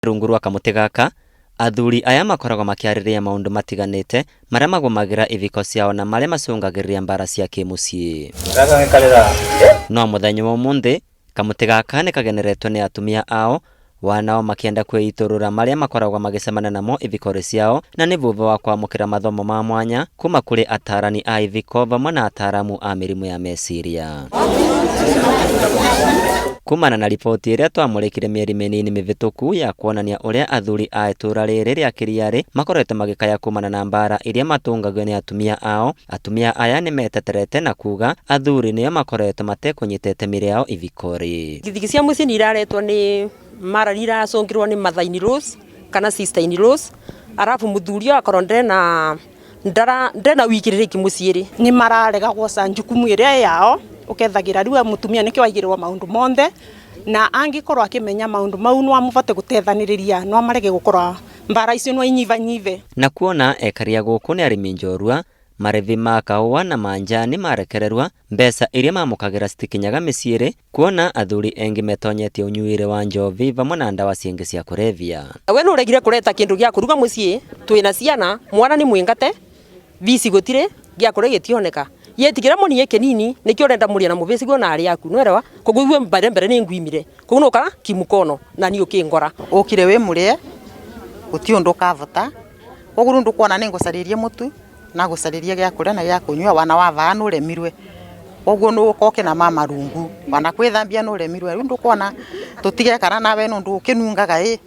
Rungu rwa kamũtĩ gaka, athuri aya makoragwo makĩarĩrĩria maũndũ matiganĩte marĩa magũmagĩra iviko ciao na marĩa macũngagĩrĩria mbara cia kĩmũciĩ. No mũthenya wa ũmũthĩ, kamũtĩ gaka nĩ kageneretwo nĩ atumia ao, wanao makĩenda kwĩitũrũra marĩa makoragwo magĩcemania namo iviko-rĩ ciao, na nĩ thutha wa kwamũkĩra mathomo ma mwanya kuma kũrĩ atarani a iviko vamwe na ataramu a mĩrimũ ya meciria. Kumana na riboti ĩrĩa twamũrĩkire mĩeri mĩnini mĩhĩtũku ya kuonania ũrĩa athuri a itũra rĩrĩ rĩa Kiriarĩ makoretwo magĩkaya kumana na mbara iria matũngagio nĩ atumia ao, atumia aya nĩmeteterete na kuga athuri nĩo makoretwo matekũnyita itemi rĩao iviko-rĩ. Thigithigi cia mũciĩ nĩ iraretwo nĩ mara nĩ iracũngĩrwo nĩ mother in laws kana sister in laws, arabu mũthuri ũyũ akorwo ndena ndara ndena wĩigĩrĩrĩki mũciĩ rĩ. Nĩ mararega gwoca njukumu ĩrĩa yao ũkethagĩra rĩu mũtumia nĩkĩo aigĩrĩrwo maũndũ monthe, na angĩkorwo akĩmenya maũndũ mau no amũbote gũtethanĩrĩria, no amarege gũkorwo mbara icio no inyibanyibe. Na kuona ekari a gũkũ nĩ arĩmi njorua, marĩthi ma kahũa na manjani marekererwa, mbeca iria mamũkagĩra citikinyaga mĩciĩ-rĩ, kuona athuri engĩ metonyetie ũnyuĩre wa njovi vamwe na ndawa ciĩngĩ cia kũrebia. We nĩ ũregire kũreta kĩndũ gĩa kũruga mũciĩ, twĩna ciana, mwana nĩ mwĩngate, bici gũtirĩ, gĩa kũrĩa gĩtioneka. Yetigĩra mũnie kĩnini, nĩkĩo ũrenda mũrĩe na mũbĩciguo na arĩ aku, nĩwerewa? Koguo igue mbere mbere nĩ ngwimire, koguo nũka kimukono na niĩ ũkĩngora. Ũkire wĩ mũrĩe, gũtirĩ ũndũ ũkabota, koguo rĩu ndũkuona nĩ ngũcarĩrie mũtu, na gũcarĩria gĩa kũrĩa na gĩa kũnyua, wana wavaa nĩ ũremirwe, koguo nĩ ũgoka ũkĩna marungu, ona kwĩthambia nĩ ũremirwe, rĩu ndũkuona tũtigekara nawe nĩ ũndũ ũkĩnungaga ĩ,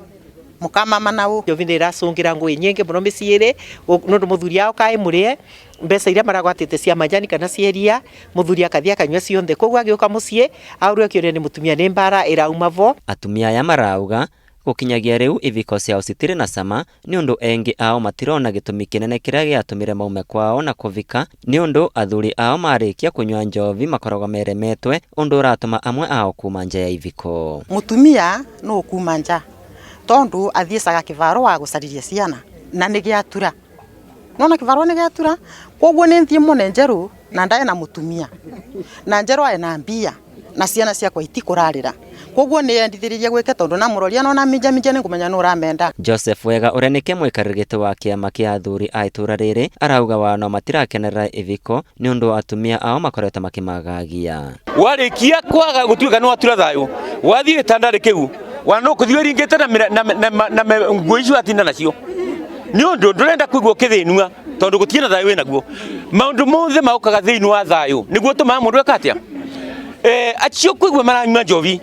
mũkamama na ũ. Njovi nĩ ĩracũngĩra ngũĩ nyingĩ mũno mĩciĩ-rĩ, nĩ ũndũ mũthuri aoka ĩ mũrĩe, mbeca iria maragwatĩte cia majani kana cia iria, mũthuri akathiĩ akanyua cionthe, koguo agĩũka mũciĩ, ahũrwo kĩũria nĩ mũtumia nĩ mbara ĩrauma bo. Atumia aya marauga gũkinyagia rĩu iviko ciao citirĩ na cama nĩ ũndũ engĩ ao matirona gĩtũmi kĩnene kĩrĩa gĩatũmire maume kwao na kũvika nĩ ũndũ athuri ao marĩkia kũnyua njovi makoragwo meremetwe ũndũ ũratũma amwe ao kuma nja ya iviko. Mũtumia nũ ũkuma nja tondu athiecaga kĩbaro wa gũcariria ciana na nĩ gĩatura, nona kĩbaro nĩ gĩatura, koguo nĩ thiĩ mone njerũ na ndae na mũtumia na njerũ ena mbia na ciana ciakwa itikũrarĩra, koguo nĩ endithĩrĩrie gwĩke tondu namũroria nona minjaminja nĩ ngũmenya nũ ũramenda. Joseph Wega ũrĩa nĩke mũikarĩri gĩtĩ wa kĩama kĩa athuri a itũra rĩrĩ arauga wano matirakenerera iviko nĩ ũndũ atumia ao makoretwo makĩmagagia. Warĩkia kwaga gũtuĩka nĩ watura thayũ, wathiĩ gĩtandarĩ kĩu, wana ũkũthiĩ ũringĩte na nguo icio watinda nacio, nĩ ũndũ ndũrenda kũigua ũkĩthĩnua tondũ gũtirĩ na thayũ wĩnaguo. Maũndũ mothe maũkaga thĩinĩ wa thayũ nĩguo ũtũmaga mũndũ eka atĩa? Acio kũigua maranyua njovi,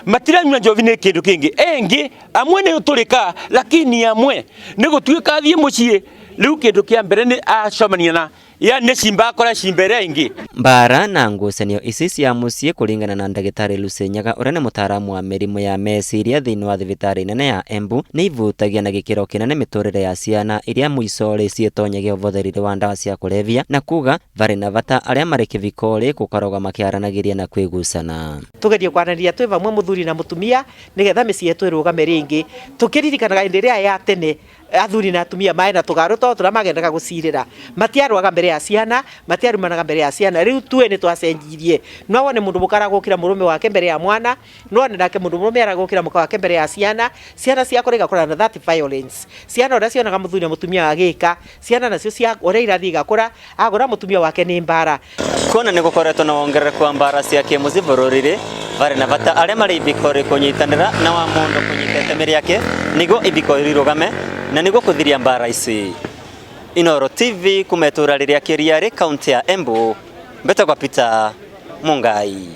matiranyua njovi nĩ kĩndũ kĩngĩ. Engĩ amwe nĩ ũtũrĩka, lakini amwe nĩ gũtuĩka athiĩ mũciĩ, rĩu kĩndũ kĩa mbere nĩ acemania na ya nĩ cimba akora cimba ĩrĩa ĩngĩ. Mbara na ngucanio ici cia mũciĩ kũringana na ndagĩtarĩ Lucy Nyaga ũrĩa nĩ mũtaaramu wa mĩrimũ ya meciria thĩinĩ wa thibitarĩ nene ya Embu nĩ ivutagia na gĩkĩro kĩnene mĩtũrĩre ya ciana iria mũico-rĩ ciĩtonyagia ũbũthĩri wa ndawa cia kũrebia na kuga varĩ na bata arĩa marĩ kĩviko-rĩ gũkoragwo makĩaranagĩria na kwĩgucana. Tugerie kwaranĩria twĩ vamwe mũthuri na mũtumia nĩgetha mĩciĩ yetu ĩrũgame rĩngĩ, tũkĩririkanaga hĩndĩ ĩrĩa ya tene athuri na atumia maĩ na tũgarũ to tũrĩa magendaga gũcirĩra, matiarũaga mbere ya ciana, matiarumanaga mbere ya ciana, rĩu tuĩ nĩ twacenjirie, no wone mũndũ mũka aragũkĩra mũrũme wake mbere ya mwana, no wone nake mũndũ mũrũme aragũkĩra mũka wake mbere ya ciana, ciana ciakũra igakũra na that violence, ciana ũrĩa cionaga mũthuri na mũtumia agĩka, ciana nacio cia ũrĩa irathiĩ igakũra, agũra mũtumia wake nĩ mbara. Kuona nĩ gũkoretwo na wongerereku wa mbara cia kĩmũciĩ bũrũri-rĩ, varĩ na bata arĩa marĩ iviko-rĩ kũnyitanĩra na wa mũndũ kũnyita itemi rĩake nĩguo iviko rirũgame na nĩguo kũthiria mbara ici. Inooro TV kuma itũra rĩrĩa Kĩriarĩ, kaunti ya Embu, mbetagwa Peter Mungai.